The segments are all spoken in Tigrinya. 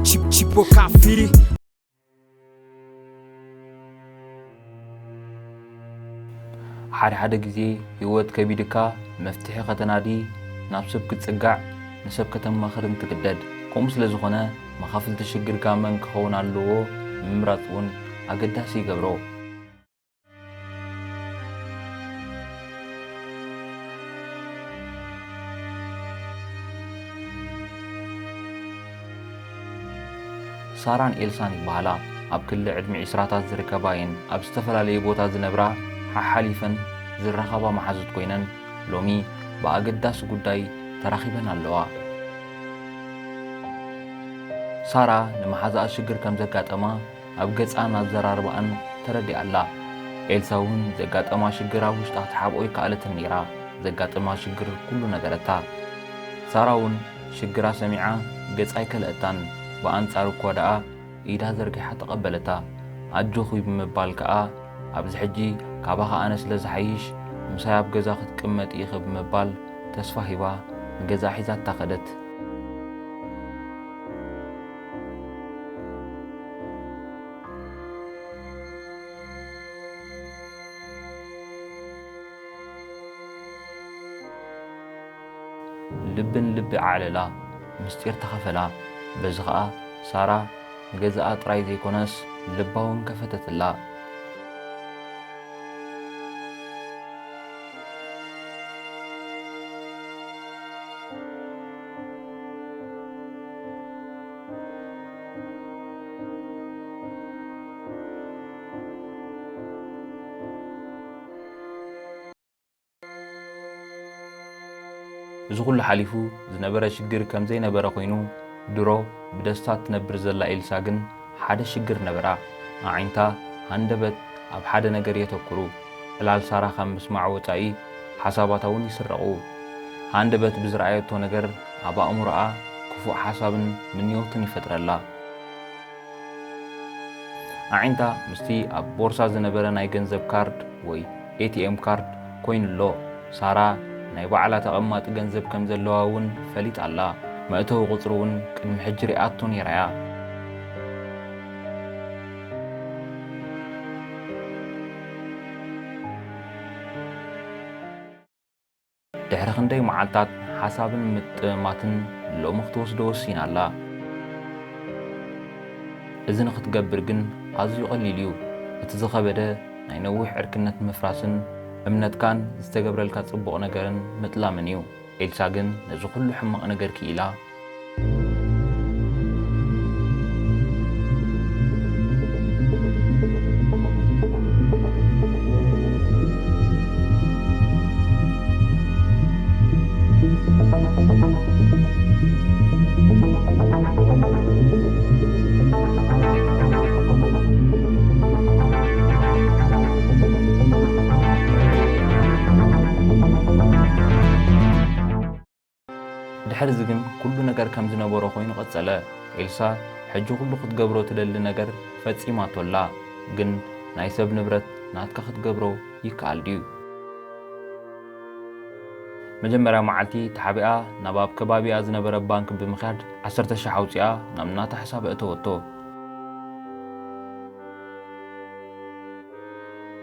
Chip- Chipo Kafiri. ሓደ ሓደ ግዜ ህይወት ከቢድካ መፍትሒ ከተናዲ ናብ ሰብ ክትጽጋዕ ንሰብ ከተማኽርን ትግደድ። ከምኡ ስለ ዝኾነ መኻፍልቲ ሽግርካ መን ክኸውን ኣለዎ ምምራጽ እውን ኣገዳሲ ይገብሮ። ሳራን ኤልሳን ይበሃላ። ኣብ ክሊ ዕድሚ ዒስራታት ዝርከባ እየን። ኣብ ዝተፈላለየ ቦታ ዝነብራ፣ ሓሓሊፈን ዝራኸባ መሓዙት ኮይነን፣ ሎሚ ብኣገዳሲ ጉዳይ ተራኺበን ኣለዋ። ሳራ ንመሓዛኣ ሽግር ከም ዘጋጠማ ኣብ ገጻን ኣዘራርባኣን ተረዲኣ ኣላ። ኤልሳ እውን ዘጋጠማ ሽግር ኣብ ውሽጣ ክትሓብኦ ኣይከኣለትን ነይራ። ዘጋጠማ ሽግር ኩሉ ነገረታ። ሳራ እውን ሽግራ ሰሚዓ ገጻ ኣይከልአታን። ብኣንጻሩ እኳ ደኣ ኢዳ ዘርጊሓ ተቐበለታ። ኣጆኺ ብምባል ከኣ፣ ኣብዚ ሕጂ ካባኺ ኣነ ስለ ዝሓይሽ፣ ምሳይ ኣብ ገዛ ክትቅመጢ ኢኺ ብምባል ተስፋ ሂባ ንገዛ ሒዛታ ከደት። ልብን ልቢ ዓዕለላ፣ ምስጢር ተኻፈላ። በዚ ኸኣ ሳራ ንገዛኣ ጥራይ ዘይኮነስ ልባ እውን ከፈተትላ። እዚ ኩሉ ሓሊፉ ዝነበረ ሽግር ከም ዘይነበረ ኮይኑ፣ ድሮ ብደስታ ትነብር ዘላ ኤልሳ ግን ሓደ ሽግር ነበራ። ኣዒንታ ሃንደበት ኣብ ሓደ ነገር የተኩሩ። ዕላል ሳራ ካብ ምስማዕ ወጻኢ ሓሳባታ እውን ይስረቑ። ሃንደበት ብዝረኣየቶ ነገር ኣብ ኣእምሮኣ ክፉእ ሓሳብን ምንዮትን ይፈጥረላ። ኣዒንታ ምስቲ ኣብ ቦርሳ ዝነበረ ናይ ገንዘብ ካርድ ወይ ኤ ቲ ኤም ካርድ ኮይኑ ኣሎ። ሳራ ናይ ባዕላ ተቐማጢ ገንዘብ ከም ዘለዋ እውን ፈሊጣ ኣላ። መእተዊ ቁጽሪ እውን ቅድሚ ሕጂ ሪኣቶ ነይራ እያ። ድሕሪ ክንደይ መዓልታት ሓሳብን ምጥማትን ሎሚ ክትወስዶ ወሲና ኣላ። እዚ ንኽትገብር ግን ኣዝዩ ቀሊል እዩ። እቲ ዝኸበደ ናይ ነዊሕ ዕርክነት ምፍራስን እምነትካን ዝተገብረልካ ጽቡቕ ነገርን ምጥላምን እዩ። ኤልሳ ግን ነዚ ኩሉ ሕማቕ ነገር ክኢላ። ድሕርዚ ግን ኩሉ ነገር ከም ዝነበሮ ኮይኑ ቀጸለ። ኤልሳ ሕጂ ኩሉ ክትገብሮ ትደሊ ነገር ፈጺማቶ ኣላ። ግን ናይ ሰብ ንብረት ናትካ ክትገብሮ ይከኣል ድዩ? መጀመርያ መዓልቲ ተሓቢኣ ናብ ኣብ ከባቢኣ ዝነበረ ባንክ ብምኽያድ ዓሰርተ ሺሕ ኣውጺኣ ናብ ናታ ሕሳብ ኣእተወቶ።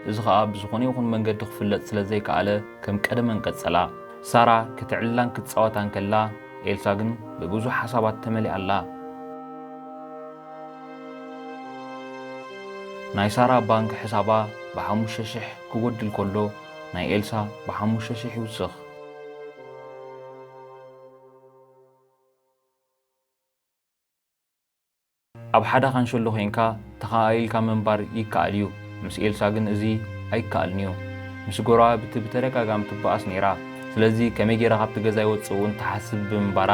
እዚ ኸኣ ብዝኾነ ይኹን መንገዲ ክፍለጥ ስለ ዘይከኣለ ከም ቀደመን ቀጸላ። ሳራ ክትዕልላን ክትጻወታን ከላ፣ ኤልሳ ግን ብብዙሕ ሓሳባት ተመሊኣ ኣላ። ናይ ሳራ ባንክ ሕሳባ ብሓሙሽተ ሽሕ ክጎድል ከሎ፣ ናይ ኤልሳ ብሓሙሽተ ሽሕ ይውስኽ። ኣብ ሓደ ካንሸሎ ዄንካ ተኸኣኢልካ ምንባር ይከኣል እዩ። ምስ ኤልሳ ግን እዚ ኣይከኣልን እዩ። ምስ ጎረባብቲ ብተደጋጋሚ ትበኣስ ነይራ። ስለዚ ከመይ ገይራ ካብቲ ገዛ ይወጽእ እውን ትሓስብ ብምንባራ፣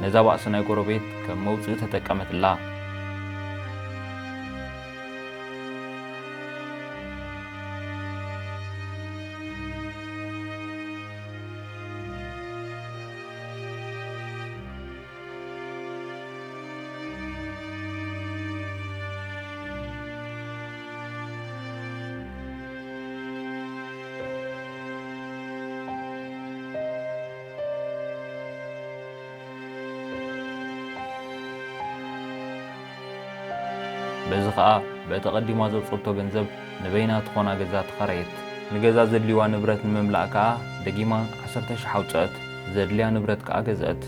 ነዛ ባእሲ ናይ ጎረቤት ከም መውጽኢ ተጠቀመትላ። በዚ ኸኣ በቲ ቀዲማ ዘውጸቶ ገንዘብ ንበይና ትኾና ገዛ ተኸረየት። ንገዛ ዘድልይዋ ንብረት ንምምላእ ከኣ ደጊማ ዓሰርተ ሽሕ ኣውጸአት። ዘድልያ ንብረት ከኣ ገዝአት።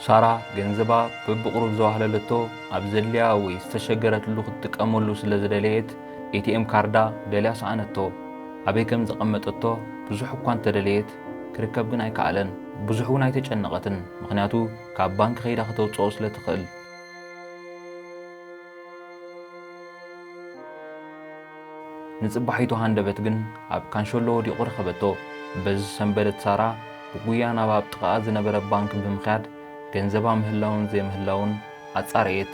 ሳራ ገንዘባ በብቕሩብ ዘዋህለለቶ፣ ኣብ ዘድልያ ወይ ዝተሸገረትሉ ክትጥቀመሉ ስለ ዝደለየት፣ ኤ ቲ ኤም ካርዳ ደልያ ሰኣነቶ። ኣበይ ከም ዘቐመጠቶ ብዙሕ እኳ እንተደለየት፣ ክርከብ ግን ኣይከኣለን። ብዙሕ እውን ኣይተጨነቐትን፣ ምኽንያቱ ካብ ባንክ ከይዳ ከተውጽኦ ስለ ትኽእል። ንጽባሒቱ ሃንደበት ግን ኣብ ካንሸሎ ወዲቑ ረኸበቶ። በዚ ሰንበደት ሳራ ብጉያ ናብ ኣብ ጥቓኣ ዝነበረ ባንክ ብምኽያድ ገንዘባ ምህላውን ዘይምህላውን ኣጻረየት።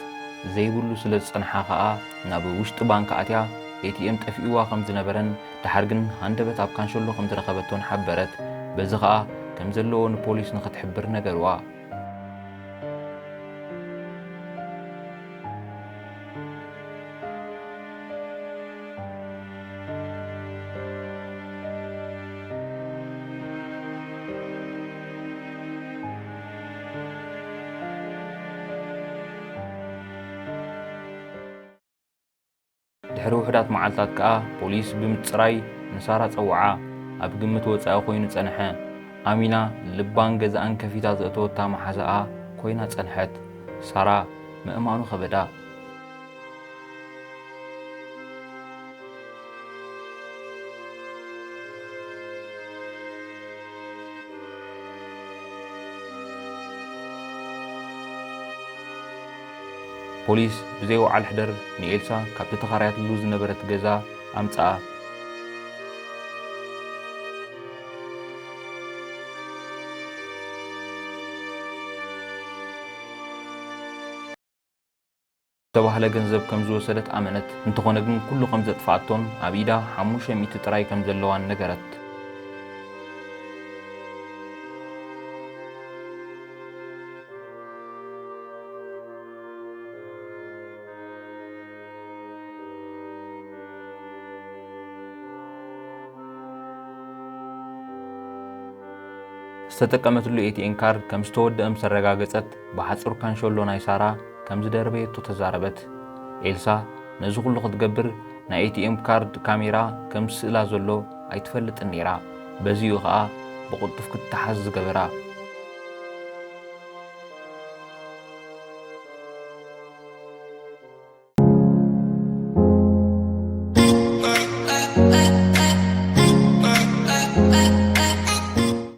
ዘይብሉ ስለ ዝጸንሓ ከኣ ናብ ውሽጢ ባንክ ኣትያ ኤ ቲ ኤም ጠፊእዋ ከም ዝነበረን ድሓር ግን ሃንደበት ኣብ ካንሸሎ ከም ዝረኸበቶን ሓበረት። በዚ ከኣ ከም ዘለዎ ንፖሊስ ንኽትሕብር ነገርዋ። ድሕሪ ውሑዳት መዓልታት ከኣ ፖሊስ ብምጽራይ ንሳራ ጸውዓ። ኣብ ግምት ወጻኢ ኮይኑ ጸንሐ። ኣሚና ልባን ገዛኣን ከፊታ ዘእተወታ መሓዛኣ ኮይና ጸንሐት። ሳራ ምእማኑ ከበዳ። ፖሊስ ብዘይ ወዓል ሕደር ንኤልሳ ካብቲ ተኻርያትሉ ዝነበረት ገዛ ኣምጽኣ። ዝተባህለ ገንዘብ ከም ዝወሰደት ኣመነት። እንተኾነ ግን ኩሉ ከም ዘጥፍኣቶን ኣብ ኢዳ ሓሙሽተ ሚእቲ ጥራይ ከም ዘለዋን ነገረት። ዝተጠቀመትሉ ኤ ቲ ኤም ካርድ ከም ዝተወደአ ምስ ኣረጋገጸት፣ ብሓጹር ካንሸሎ ናይ ሳራ ከም ዝደርበየቶ ተዛረበት። ኤልሳ ነዚ ኩሉ ክትገብር ናይ ኤ ቲ ኤም ካርድ ካሜራ ከም ዝስእላ ዘሎ ኣይትፈልጥን ነይራ። በዚ'ዩ ኸኣ ብቕልጡፍ ክትተሓዝ ዝገበራ።